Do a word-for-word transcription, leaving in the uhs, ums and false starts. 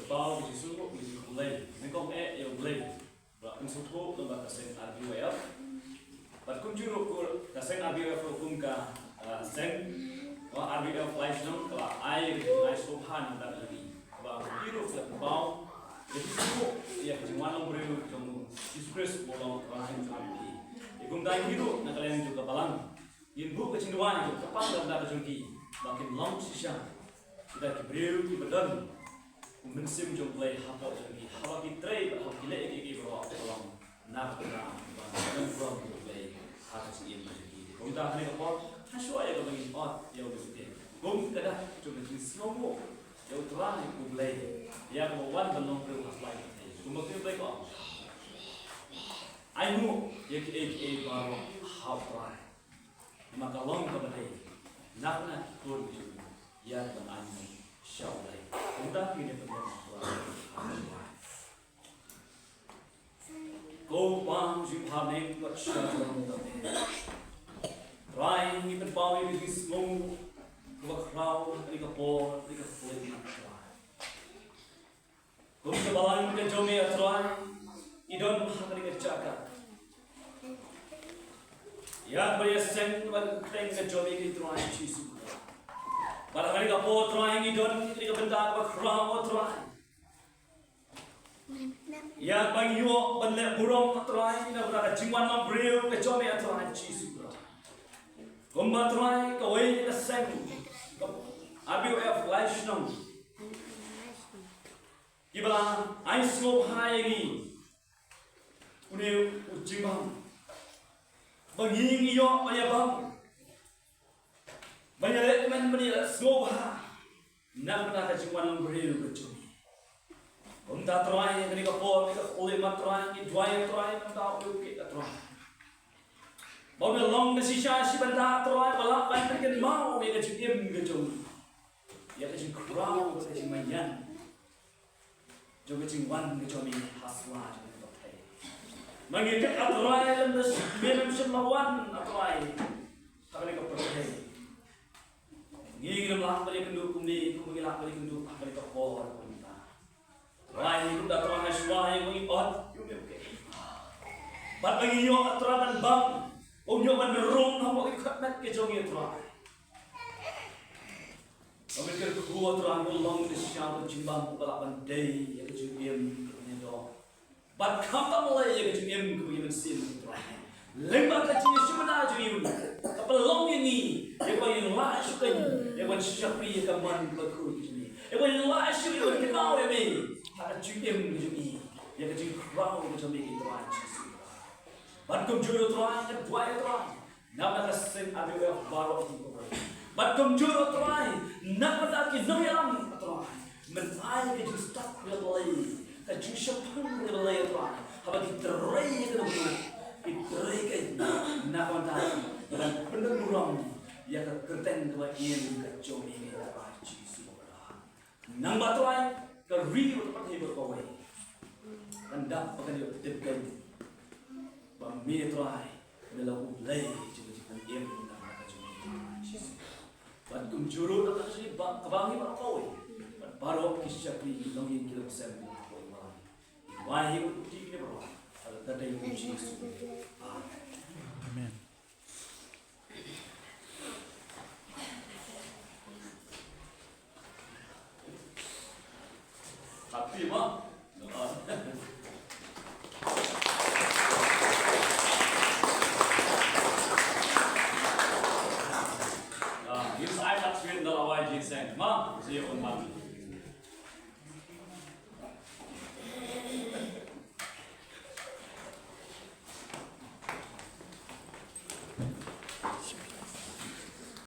Pynpaw ka jingsngewnguh, ka jingkhublei, nyngkong eh ïa U Blei ba u la pynsngewthuh lyngba ka seng R B Y F. Bad kumjuh ruh ka seng R B Y F ruh kum ka, ah, seng, ah, R B Y F Laishnong ka la ai ka jingai sngewbha na ka bynta jong ngi, kaba ngi ruh ngi la pynpaw ka jingsngewnguh ïa ka jingwan long briew jong U Jisu Khrist uba long Trai jong ngi. Te kumta ngi ruh na ka liang jong ka balang ngin buh ka jingduwai jong ka pang ka bynta ka jong ki, ba kin long shisha kita ki briew kiba don U Mynsiem jong U Blei hapoh jong ki, haba ki trei bad haba ki leh ïa kiei kiei baroh, ka long na ka bynta ban don burom U Blei ha ka jingim ka jong ki. Kumta ha kane ka por, ha shuwa ïa kaba ngin ot ïa U Blei, kum ka dak jong ka jingsngewnguh ïa U Trai U Blei ïa kaba wan ban long briew ha sla ïa ka pyrthei, kumba U Blei u ong, ainguh ïa kiei kiei baroh ha U Trai. Namar ka long kaba dei na ka bynta ki khun jong u ïa ka ban ainguh sha U Blei. Kumta phi ne pynlong ha U Trai. Ko Pa jong ngi ba ha bneng, wat shah jong ngi. Trai, ngi pynpaw ïa ka jingsngewnguh kaba khraw ha kane ka por, ha kane ka por, Trai. Kum ka balang ka jong me, A Trai, ngi don ha kane ka jaka. Ïa kaba ïaseng bad ka kyrteng ka jong me, A Trai Jisu. Bad ha kane ka por, Trai, ngi don ha kane ka bynta kaba khraw, A Trai. Ïa kaba ngi ïoh ban leh burom, A Trai, na ka bynta ka jingwan long briew ka jong me, A Trai Jisu. Kumba, Trai, kawei ka seng, ka R B Y F Laishnong, kiba la ai sngewbha ïa ngi une u jingbam, ba ngi ngi ïoh ban ïabam, ban ïaleh kmen, ban ïaleh sngewbha na ka bynta ka jingwan long briew ka jong ngi. Kumta, Trai, kane ka por, kane ka khyllipmat, Trai, ngi duwai, Trai, na ka bynta u briew u kit, A Trai, ba un long ka shisha shi bynta, Trai, ba lah ban pynkynmaw ïa ka jingim ka jong ngi, ïa ka jingkhraw, ka jingmaïan jong ka jingwan ka jong me ha sla jong ka pyrthei. Ma ngi kit, A Trai, lem da shi, me mem shym la wan, A Trai, ha kane ka pyrthei. Ngi ngim lah ban ïakynduh kumne, kumba ngi lah ban ïakynduh ha kane ka por, kumta, Trai, ngi kyrkhu, A Trai, ha shuwa ïa kaba ngi ot ïa u briew u kit, bad ba ngi ïoh, A Trai, ban bam, ba un ïoh ban rung hapoh ki khmat ka jong ngi, A Trai. Ba ngi kyrkhu, A Trai, ba un long ka shisha ka jingbam kaba lah ban dei ïa ka jingim kaba ngi doh. Bad khamtam lei ïa ka jingim kaba ngi mynsiem, A Trai. Lyngba ka jingïaseng jong ngi, ka pynlong ïa ngi, ïa kaba ngin lah shuh, ïa kaba ngin shakri ïa ka mon bakhuid jong me, ïa kaba ngin lah shuh, ïa kaba ngin kynmaw ïa me ha ka jingim ka jong ngi, ïa ka jingkhraw ka jong me, A Trai Jisu. Bad kumjuh, Trai, nga duwai, Trai, na ka bynta ka seng R B Y F baroh, bad kumjuh, Trai, na ka bynta ki nongïalam, Trai, men ai ka jingstad na ka Blei, ka jingshemphang na ka Blei, Trai, haba ki trei ïa kane ka bynta, ki trei ka na ka bynta ban pyndon burom ïa ka kyrteng kaba im ka jong me, Trai Jisu. Nangba, Trai, ka ri bad ka pyrthei baroh kawei kan dap ba kan ïoh tip kein ba me, Trai, me long U Blei jong ka jingpynim na ka bynta ka jong me, Trai Jisu. Bad kumjuh ruh na ka bynta ka jong ngi ba, ka bang ngi baroh kawei, bad baroh ki shakri, ki longïing, ki longsem, ki longkmie, ki longïing, ngi duwai ïa u kti kine baroh ha ka kyrteng jong U Jisu. Amen. Amen. Happy mo? Ah, ngin sa ai pat shuh da la wai jingïaseng mo, shu ïa un mo.